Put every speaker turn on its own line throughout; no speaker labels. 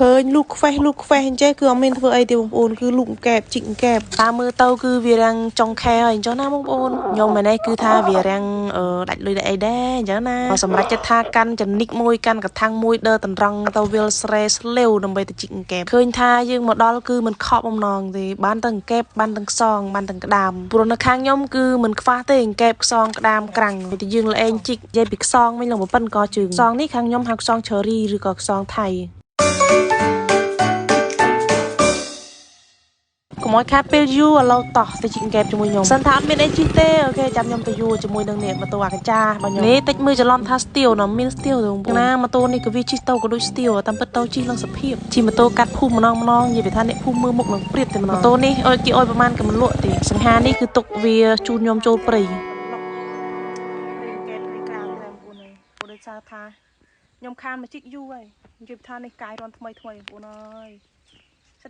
ឃើញលូកខ្វេះលូកខ្វេះអញ្ចេះគឺអត់មានធ្វើអីទេបងប្អូនគឺលូកកែបជីកកែបតាមមើលទៅគឺវារាំងចុងខែហើយអញ្ចឹងណាបងប្អូនខ្ញុំមែនទេគឺថាវារាំងដាច់លុយដាច់អីដែរអញ្ចឹងណាសម្រាប់ចិត្តថាកាន់ចនិកមួយកាន់កថាំងមួយដើរតម្រង់ទៅវាលស្រែស្លេវដើម្បីទៅជីកកែបឃើញថាយើងមកដល់គឺមិនខកបំណងទេបានទាំងកែបបានទាំងខ្សងបានទាំងក្តាមព្រោះនៅខាងខ្ញុំគឺមិនខ្វះទេកែបខ្សងក្តាមក្រាំងតែយើងល្អែងជីកនិយាយពីខ្សងវិញឡើងប៉ុនកជើងខ្សងនេះខាងខ្ញុំហៅខ្សងឆឺរីឬក៏ខ្សងថៃកុំឲ្យខាតពេលយូរឥឡូវតោះទៅជីកកែបជាមួយខ្ញុំសិនថាអត់មានអីជីកទេអូខេចាំខ្ញុំទៅយូរជាមួយនឹងនេះម៉ូតូអាកាចារបស់ខ្ញុំនេះតិចមើលច្រឡំថាស្ទៀវណមានស្ទៀវទេបងប្អូនណាម៉ូតូនេះក៏វាជីកទៅក៏ដូចស្ទៀវតាមពិតទៅជីកឡើងសភាពជីម៉ូតូកាត់ភូមិម្ដងម្ដងនិយាយពីថាអ្នកភូមិមើលមុខនឹងព្រៀបតែម្ដងម៉ូតូនេះអុយគេអុយប្រហែលក៏មិនលក់ទេសង្ហានេះគឺទុកវាជូនខ្ញុំចូលព្រៃកែបព្រៃក្រាមបងប្អូនអើយព្រោះដោយសារថាខ្ញុំខានមកជីកយូរហើយនិយាយថានេះកាយរន់ថ្មីថ្មីបងប្អូនអើយ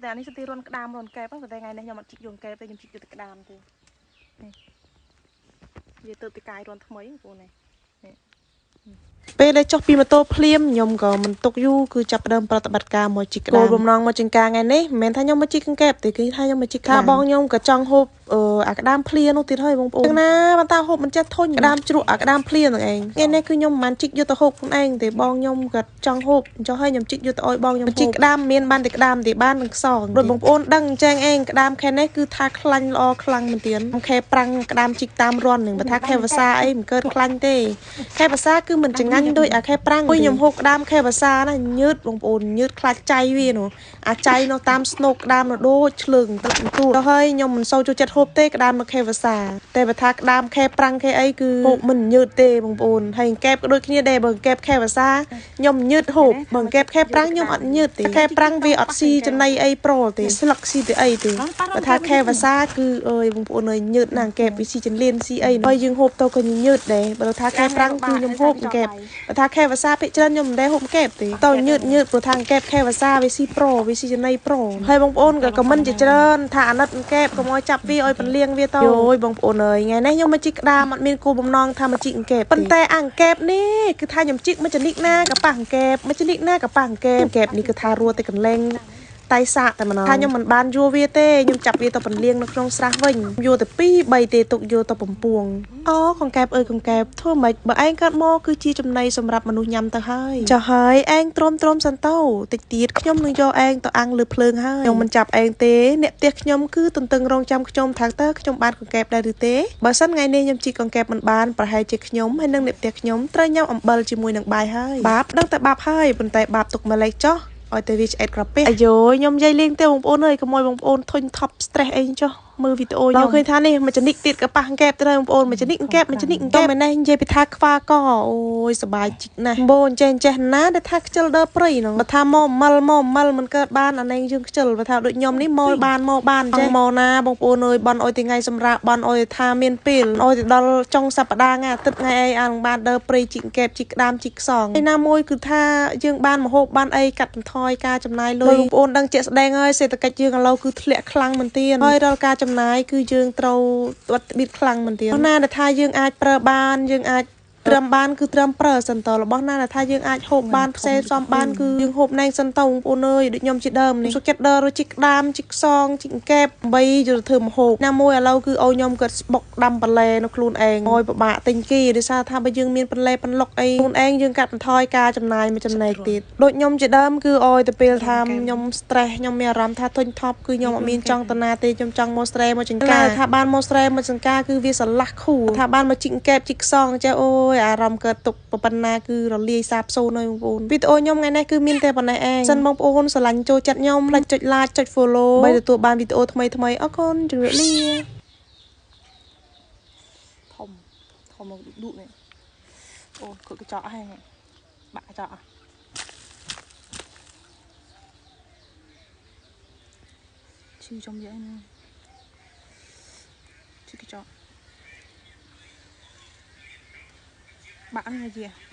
តែអានេះសទីរន់ក្តាមរន់កែបតែថ្ងៃនេះខ្ញុំអត់ជីកយកកែបទេខ្ញុំជីកយកតែក្តាមទេនេះនិយាយទៅទីកាយរន់ថ្មីបងប្អូននេះពេលដែលចុះពីម៉ូតូភ្លាមខ្ញុំក៏មិនទុកយូរគឺចាប់ផ្ដើមប្រតិបត្តិការមកជីកក្តាមគោលបំណងមកចង្ការថ្ងៃនេះមិនមែនថាខ្ញុំមកជីកកង្កែបទេគឺថាខ្ញុំមកជីកក្តាមបងខ្ញុំក៏ចង់ហូបអាក្តាមភ្លានោះទៀតហើយបងប្អូនណាបានតាហូបមិនចេះធុញក្តាមជ្រក់អាក្តាមភ្លាហ្នឹងឯងថ្ងៃនេះគឺខ្ញុំមិនបានជីកយកទៅហូបខ្លួនឯងទេបងខ្ញុំក៏ចង់ហូបអញ្ចឹងហើយខ្ញុំជីកយកទៅឲ្យបងខ្ញុំជីកក្តាមមានបានតែក្តាមទេបាននឹងខ្សងដូចបងប្អូនដឹងអញ្ចឹងឯងក្តាមខែនេះគឺថាខ្លាញ់ល្អខ្លាំងមែនទែនខែប្រាំងក្តាមជីកតាមរន់នឹងបើថាខែវស្សាអីមិនកើតខ្លាញ់ទេខែវស្សាគឺមិនចងាញ់ដូចអាខែប្រាំងខ្ញុំហូបក្តាមខែវស្សាណាញើតបងប្អូនញើតខ្លាចចៃវានោះអាចៃនោះតាមស្នូកក្តាមនោះដូចឆ្លើងទឹកទូទៅហើយខ្ញុំមិនសូវចូលចិត្តហូបទេក្តាមនៅខែវស្សាតែបើថាក្តាមខែប្រាំងខែអីគឺហូបមិនញើតទេបងប្អូនហើយកែបក៏ដូចគ្នាដែរបើកែបខែវស្សាខ្ញុំញើតហូបបើកែបខែប្រាំងខ្ញុំអត់ញើតទេខែប្រាំងវាអត់ស៊ីចំណីអីប្រុលទេស្លឹកស៊ីទៅអីទេបើថាខែវស្សាគឺអើយបងប្អូនអើយញើតណាស់កែបវាស៊ីចន្លៀនស៊ីអីហើយយើងហូបទៅក៏ញើតដែរបើថាខែប្រាំងគឺខ្ញុំហូបកែបបើថាខែវស្សាភាគច្រើនខ្ញុំមិនដែលហូបកែបទេទៅញើតញើតព្រោះថាកែបខែវស្សាវាស៊ីប្រូវាស៊ីចំណីប្រូហើយបងប្អូនក៏ខមមិនជាច្រើនថាអាណិតកែបកុំឲ្យចាប់វាឲ្យពន្លៀងវាទៅអូយបងប្អូនអើយថ្ងៃនេះខ្ញុំមកជីកក្តាមអត់មានគោលបំណងថាមកជីកកែបប៉ុន្តែអាកែបនេះគឺថាខ្ញុំជីកមកចនិកណាក៏ប៉ះកែបមកចនិកណាក៏ប៉ះកែបកែបនេះគឺថារੂតែកន្លែងតៃសាកតែម្ដងថាខ្ញុំមិនបានយួរវាទេខ្ញុំចាប់វាទៅពន្លៀងនៅក្នុងស្រះវិញយួរតែ2 3ទេទុកយួរទៅបំពងអូកង្កែបអើយកង្កែបធ្វើម៉េចបើឯងកើតមកគឺជាចំណីសម្រាប់មនុស្សញ៉ាំទៅហើយចុះហើយឯងទ្រាំទ្រាំសិនទៅតិចទៀតខ្ញុំនឹងយកឯងទៅអាំងលើភ្លើងហើយខ្ញុំមិនចាប់ឯងទេអ្នកផ្ទះខ្ញុំគឺទន្ទឹងរង់ចាំខ្ញុំថាតើខ្ញុំបានកង្កែបដែរឬទេបើសិនថ្ងៃនេះខ្ញុំជីកកង្កែបមិនបានប្រហែលជាខ្ញុំហើយនិងអ្នកផ្ទះខ្ញុំត្រូវញ៉ាំអំបិលជាមួយនឹងបាយហើយបាបដឹងតែបាបហើយប៉ុន្តែបាបទុកម្លេចចុះឲ្យតែវាឆ្អែតក្រពះអាយខ្ញុំនិយាយលេងទេបងប្អូនអើយកុំឲ្យបងប្អូនធុញថប់ stress អីចុះមើលវីដេអូខ្ញុំឃើញថានេះមួយចនិកទៀតក៏ប៉ះកែបទៅបងប្អូនមួយចនិកកែបមួយចនិកកែបនេះនិយាយពីថាខ្វាកអូយសបាយជីកណាស់បងចេះចេះណាដែលថាខ្ជិលដើព្រៃនោះបើថាមកមិលមកមិលមិនកើតបានអានេះយើងខ្ជិលបើថាដូចខ្ញុំនេះមកបានមកបានចេះមកណាបងប្អូនអើយបន់អុយថ្ងៃសម្រាប់បន់អុយថាមានពេលអុយទៅដល់ចុងសប្តាហ៍ថ្ងៃអាទិត្យថ្ងៃអីអានឹងបានដើព្រៃជីកកែបជីកក្តាមជីកខ្សងឯណាមួយគឺថាយើងបានមហូបបានអីកាត់បន្ថយការចំណាយលុយបងប្អូនដឹងជាក់ស្ដែងហើយសេដ្ឋកិច្ចយើងឥឡូវគឺធ្លាក់ខ្លាំងមែនទែនហើយដល់ការចំណាយគឺយើងត្រូវត្បិតត្បៀតខ្លាំងមែនទែនណាដែលថាយើងអាចប្រើបានយើងអាចត្រឹមបានគឺត្រឹមប្រើសិនតរបស់ណាដែលថាយើងអាចហូបបានផ្សេងផ្សំបានគឺយើងហូបណែងសិនតបងប្អូនអើយដូចខ្ញុំជាដើមនេះសុខចិត្តដើររជីកក្តាមជីកខ្សងជីកកែបដើម្បីយកទៅធ្វើម្ហូបណាមួយឥឡូវគឺអូខ្ញុំគាត់ស្បុកដាំបន្លែនៅខ្លួនឯងអយពិបាកទិញគេដោយសារថាបើយើងមានបន្លែបន្លុកអីខ្លួនឯងយើងកាត់បន្ថយការចំណាយមួយចំណែកទៀតដូចខ្ញុំជាដើមគឺអយទៅពេលថាខ្ញុំ stress ខ្ញុំមានអារម្មណ៍ថាធុញថប់គឺខ្ញុំអត់មានចង់តាណាទេខ្ញុំចង់មក stress មកចង្ការថាបានមក stress មកចង្ការគឺវាស្រឡះខូថាបានមកជីកកែបជីកខ្សងចេះអូយអារម្មណ៍កើតទុកប៉ុណ្ណាគឺរលាយសាបសូន្យហើយបងប្អូនវីដេអូខ្ញុំថ្ងៃនេះគឺមានតែប៉ុណ្ណេះឯងសិនបងប្អូនស្រឡាញ់ចូលចិត្តខ្ញុំផ្លេចចុច like ចុច follow ដើម្បីទទួលបានវីដេអូថ្មីថ្មីអរគុណជម្រាបលាធំធំមកឌុនេះអូខូចកញ្ចក់ហើយបាក់កញ្ចក់ឈឺចំយាយណាឈឺកញ្ចក់បាក់នេះជា